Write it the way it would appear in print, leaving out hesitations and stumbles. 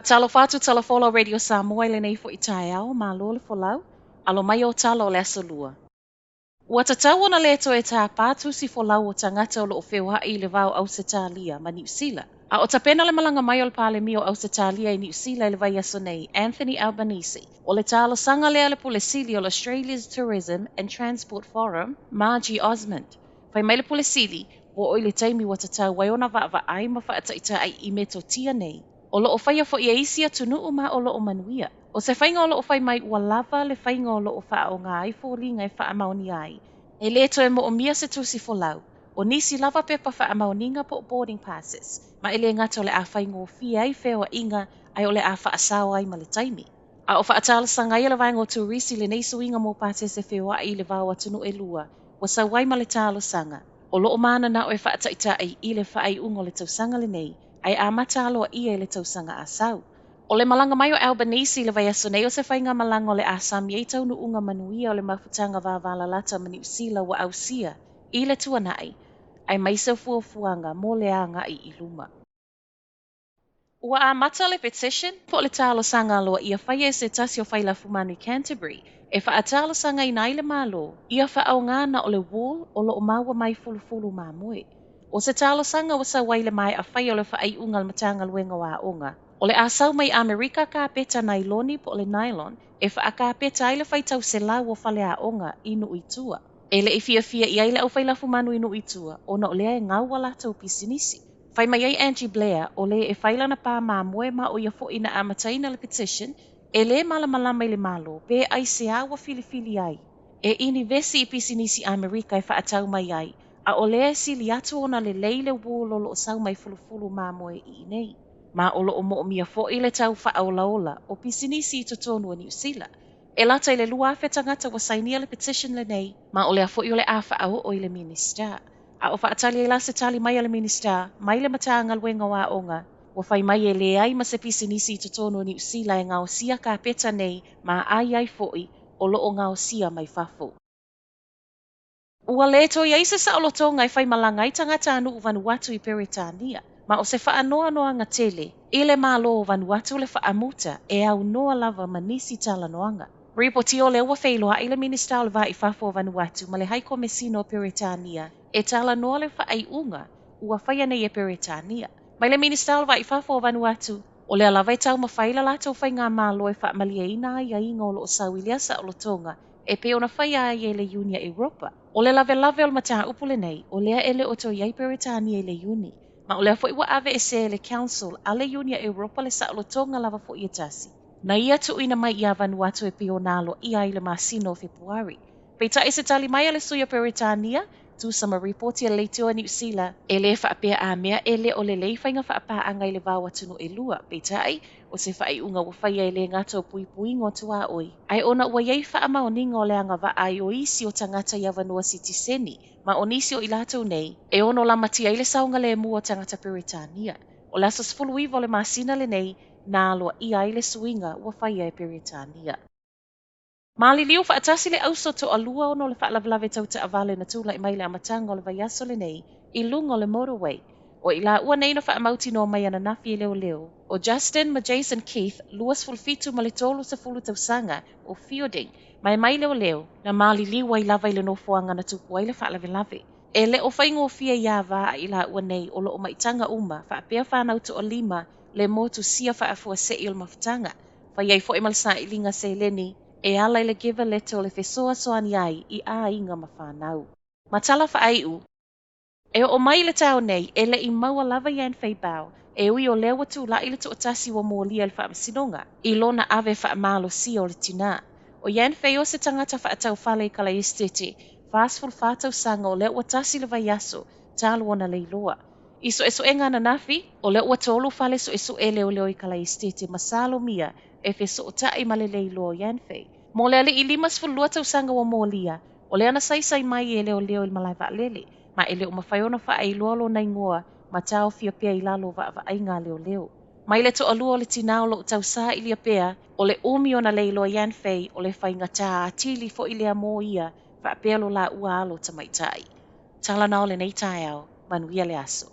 Talofa atu talofa ola Radio Samoa i lenei foi taeao, malo le folau, alo mai o tala o le Aso Lua. Ua tatau ona le toe tāpā tusi folau o tagata o lo o feoai i le va o Ausetalia ma Niu Sila. A o tapena le malaga mai o le Palemia o Ausetalia i Niu Sila i le vaiaso nei, Anthony Albanese. O le talosaga lea a le Pule Sili o le Australia's Tourism and Transport Forum, Margie Osmond. Fai mai le Pule Sili, ua oo i le taimi ua tatau ai ona vaavaai ma faataitai i metotia nei. O lo o faia foi e isi atunuu ma o lo o manuia. O se faiga o lo o fai mai ua lava le faiga o lo o faaaoga ai foliga e faamaonia ai, e le toe moomia se tusi folau, o nisi lava pepa faamaoniga po o boarding passes, ma e le gata o le a faigofie ai feoaiga ae o le a faasao ai ma le taimi. A o faatalosaga ai a le Vaega o Turisi i lenei suiga mo pasese feoai i le va o atunuu e lua, ua sau ai ma le talosaga, o lo o mananao e faataitai i le faaiuga o le tausaga lenei, ae amata aloaia i le tausaga a sau. O le malaga mai o Albanese i le vaiaso nei o se faigamalaga o le a sami ai taunuuga manuia o le mafutaga vavalalata ma Niu Sila ua ausia i le tuanai, aemaise o fuafuaga mo le agai i luma. Ua amata le petition, po o le talosaga aloaia faia e se tasi o failafumanu i Canterbury e faatalosagaina ai le Malo ia faaaoga na o le wool o lo o maua mai fulufulu mamoe. O se talosaga ua sau ai i le maea faia o le faaiuga a le Matagaluega o Aoga, o le a sau mai Amerika kapeta nailoni po o le nylon e faakapeta ai le faitau selau o faleaoga i nuu i tua. E le i fiafia i ai le aufailafumanu i nuu i tua ona o lea e gau a latou pisinisi. Fai mai ai Angie Blair, o le e fai lana pā mamoe ma o ia foi na amataina le petition, e le malamalama i le Malo pe aisea ua filifili ai e inivesi i pisinisi Amerika e faatau mai ai, a o lea e sili atu ona lelei le wool o lo o sau mai fulufulu mamoe i inei. Ma o lo o moomia foi le tau faaolaola o pisinisi i totonu o Niu Sila. E lata i le 2,000 tagata ua sainia le petition lenei, ma o lea foi o le a faaoo i le Minisita. A o faatali ai la se tali mai a le Minisita, mai le Matagaluega o Aoga, ua fai mai e leai ma se pisinisi i totonu o Niu Sila e gaosia kapeta nei ma ai ai foi o lo o gaosia mai fafo. Ua le toe i ai se saolotoga e faimalaga ai tagatanuu Vanuatu i Peretania, ma o se faanoanoaga tele i le Malo o Vanuatu le faamuta e aunoa lava ma nisi talanoaga. Ripotia o lea ua feiloai le Minisita o le Va i Fafo o Vanuatu ma le Hai Komesina o Peretania e talanoa le faaiuga ua faia nei e Peretania. Mai le Minisita o le Va i Fafo o Vanuatu, o lea lava e taumafai le latou faigamalo e faamalieina aiaiga o lo o sau i lea saolotoga e pei ona faia ai e le Iuni a Europa. O le lavelave o le mataupu lenei, o lea e le o toe i ai Peretania i le Iuni, ma o lea foi ua aveesea e le Council a le Iuni a Europa le saolotoga lava foi e tasi, na ia tuuina mai ia Vanuatu e pei ona aloaia ai i le masina o Fepuari. Peitai se tali mai a le sui o Peretania, tusa ma ripoti a le Leitio a Niu Sila, e le faapea a mea e le o lelei faiga faapaaga i le va o atunuu e lua, peitai, o se faaiuga ua faia e le gata o puipuiga o tuaoi, ae ona ua i ai faamaoniga o le agavaa ai o isi o tagata i avanoa sitiseni, ma o nisi o i latou nei, e ono lamatia ai le saogalemu o tagata Peretania. O le aso 19 o le masina lenei, na aloaia ai le suiga ua faia e Peretania. Maliliu faatasi le auso toalua ona o le faalavelave tau taavale na tulai mai i le amataga o le vaiaso lenei i luga o le motorway. O i laua nei na faamautinoa mai ananafi e leoleo, o Justin ma Jason Keith, 27 ma le 30 tausaga, o Feilding, ma e mai leoleo, na maliliu ai lava i le nofoaga na tupu ai le faalavelave. E le o faigofie ia va a i laua nei o lo o maitaga uma faapea fanau toalima le motusia faafuasei o le mafutaga. Fai ai foi ma le sailiga seleni e ala i le Givealittle e fesoasoani ai i aiga ma fanau. Ma tala faaiu, E oo mai i le taeao nei, e le i maua lava Yan Fei Bao, e ui o lea ua tulai le toatasi ua molia i le faamasinoga, i lona ave faamalosia o le tinā. O Yan Fei o se tagata faatau fale i Kalaesetete, 44 tausaga o lea ua tasi le vaiaso talu ona leiloa. I suesuega ananafi, o lea ua tolu fale suesue leoleo i Kalaesetete ma salomia e fesootai ma le leiloa o Yan Fei. Mo le alii 52 tausaga ua molia, o lea na saisai mai e leoleo i le malae vaalele, ma e le o mafai ona faailoa lona igoa ma taofia pea i lalo o vaavaaiga a leoleo. Mai le toalua o le tinā o lo o tausailia pea, o le umi ona leiloa Yan Fei o le faigata atili foi lea mo ia faapea lo laua alo tamaitai. Tala na o lenei taeao, manuia le aso.